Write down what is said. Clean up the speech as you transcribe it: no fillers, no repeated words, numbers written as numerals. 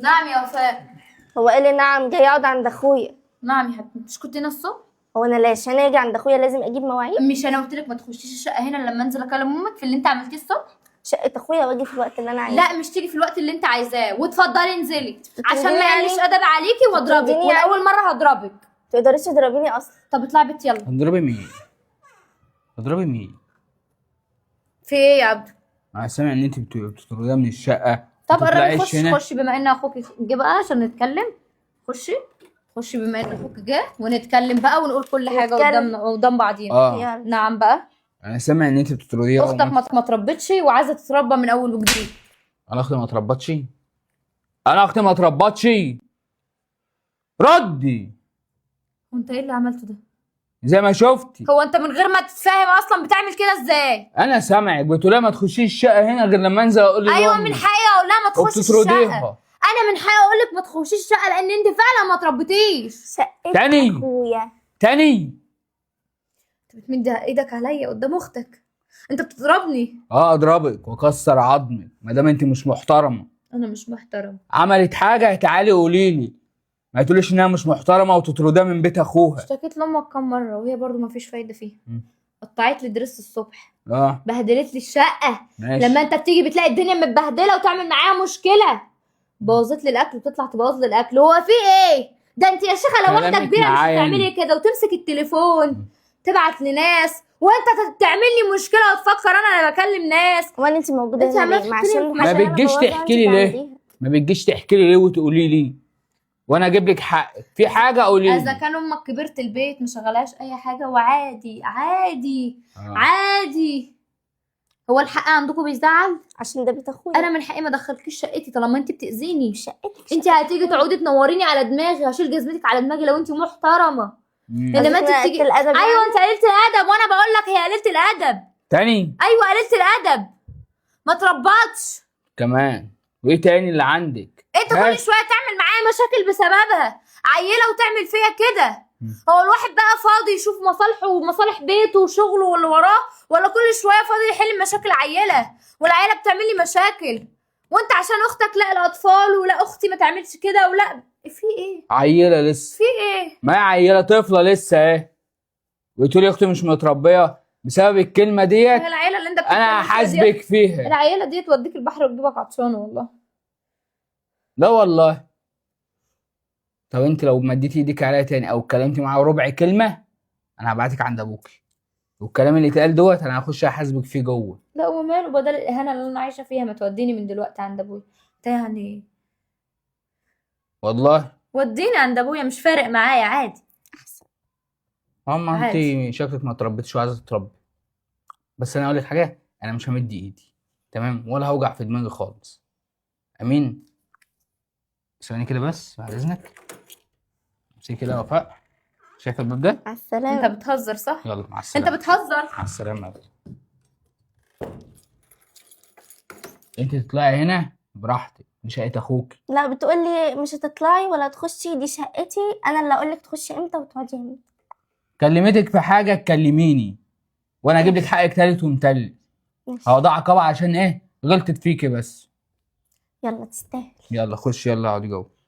نعم يا وفاء. هو قال لي نعم، جاي اقعد عند اخويا. نعم يا حبيبتي، مش كنت هنا الصبح؟ هو انا ليه عشان اجي عند اخويا لازم اجيب مواعيد؟ مش انا قلت لك ما تخشيش الشقة هنا لما انزل اكلم امك في اللي انت عملتيه الصبح؟ شقه اخويا واجي في الوقت اللي انا عايزاه. لا مش تيجي في الوقت اللي انت عايزاه، واتفضلي انزلي عشان ما يعني؟ اقلش ادب عليكي واضربك، بتطرديني ولاول مرة هضربك. تقدريش تضربيني اصلا. طب اطلعي بيت يلا. هتضربي مين؟ هتضربي مين؟ في ايه يا عبدو؟ انا سامع ان انت بتطرديها من الشقة. طب قربي بتطلعيش خشي هنا. خشي بما ان اخوك جه بقى عشان نتكلم. خشي خشي بما ان اخوك جه ونتكلم بقى ونقول كل حاجة نتكلم. قدامنا قدام بعضينا. اه يلا. نعم بقى. انا سامع ان انت بتطرديها. اختك ما تربتش وعايزه تتربى من اول وجديد. انا اختي ما اتربتش؟ انا اختي ما اتربتش؟ ردي. وانت ايه اللي عملته ده؟ زي ما شفتي. هو انت من غير ما تتفاهم اصلا بتعمل كده ازاي؟ انا سامعك بتقولي ما تخشيش الشقة هنا غير لما انزل اقول لامي. ايوه من حقي اقول لها ما تخشش الشقة. وبتطرديها. انا من حقي اقول لك ما تخشيش الشقة لان انت فعلا ما تربيتيش. شقه تاني. اخويا. تاني. انت بتمد ايدك عليا قدام اختك، انت بتضربني. اه اضربك واكسر عظمك ما دام انت مش محترمه. انا مش محترم. عملت حاجة تعالي قولي لي، ما تقوليش انها مش محترمه وتطردها من بيت اخوها. اشتكيت لامك كام مرة وهي برضو ما فيش فايده فيها. قطعت لي درس الصبح، اه بهدلت لي الشقة. ماشي. لما انت بتيجي بتلاقي الدنيا متبهدله وتعمل معاها مشكلة. بوظت لي الاكل، بتطلع تبوظ لي الاكل. هو في ايه ده؟ انت يا شيخه لو واحدة كلامك كبيرة مش معايا هتعملي أنا. كده وتمسك التليفون تبعت لناس وانت تعمل لي مشكلة وتفكر انا اللي بكلم ناس. هو انت موجودة انت هنا عمالة ليه؟ ما تحطيني عشان في ما عشان أنا بتجيش بوظها تحكي انت لي ليه؟ تعمليها. ما بتجيش تحكي لي ليه وتقولي لي وانا اجيب لك حقك في حاجة؟ قولي اذا لي. كان امك كبرت البيت ما شغلهاش اي حاجة وعادي عادي آه. عادي. هو الحق عندكم بيزعل؟ عشان ده بيت اخويا. انا من حقي ما ادخلكيش شقتي طالما انت بتاذيني. شقتك. انت هتيجي تقعدي تنوريني على دماغي، هشيل جزمتك على دماغي لو انت محترمه. مم. انما انت قصدك بتيجي قلة الادب ايوه يعني؟ انت قليله الادب، وانا بقول لك هي قليله الادب. تاني. ايوه قليله الادب، ما تربطش. كمان وايه تاني اللي عندك؟ انت كل بس. شوية تعمل معايا مشاكل بسببها، عيله وتعمل فيا كده. هو الواحد بقى فاضي يشوف مصالحه ومصالح بيته وشغله واللي وراه، ولا كل شوية فاضي يحل مشاكل عيله؟ والعيلة بتعمل لي مشاكل، وانت عشان اختك لا الاطفال ولا اختي ما تعملش كده ولا في ايه؟ عيله لسه. في ايه؟ ما هي عيله طفله لسه اهي، وتقولي اختي مش متربيه بسبب الكلمة ديت. هي العيلة اللي انت انا بتتكلم فيها دي، هحاسبك فيها. العيلة دي توديك البحر وتجيبك عطشانة والله. لا والله. طب انت لو مديتي ايدك عليا تاني او اتكلمتي معايا ربع كلمة انا هبعتك عند ابوكي، والكلام اللي اتقال دوت انا هخش احاسبك فيه جوه. لا وماله، بدل الاهانة اللي انا عايشه فيها ما توديني من دلوقتي عند ابويا. انت يعني والله وديني عند ابويا مش فارق معايا عادي. ماما انت عادي. شكلك ما تربيتش وعايزه تتربي. بس انا اقول لك حاجة، انا مش همد ايدي تمام، ولا هوجع في دماغي خالص. امين. ثواني كده بس بعد اذنك. امسكي كده يا وفاء. شايفه الباب ده؟ مع انت السلامة. بتهزر صح؟ يلا مع انت السلامة. بتهزر. مع السلامة. انت تطلعي هنا براحتك، دي شقه اخوك. لا بتقولي مش هتطلعي ولا تخشي، دي شقتي انا اللي اقولك تخشي امتى وتقعدي امتى. كلمتك في حاجة تكلميني وانا اجيب لك حقك تالت ومتلت. ماشي. هو ده عقاب عشان ايه؟ غلطت فيكي بس. يلا تستاهل. يلا خش، يلا اقعدي جوه.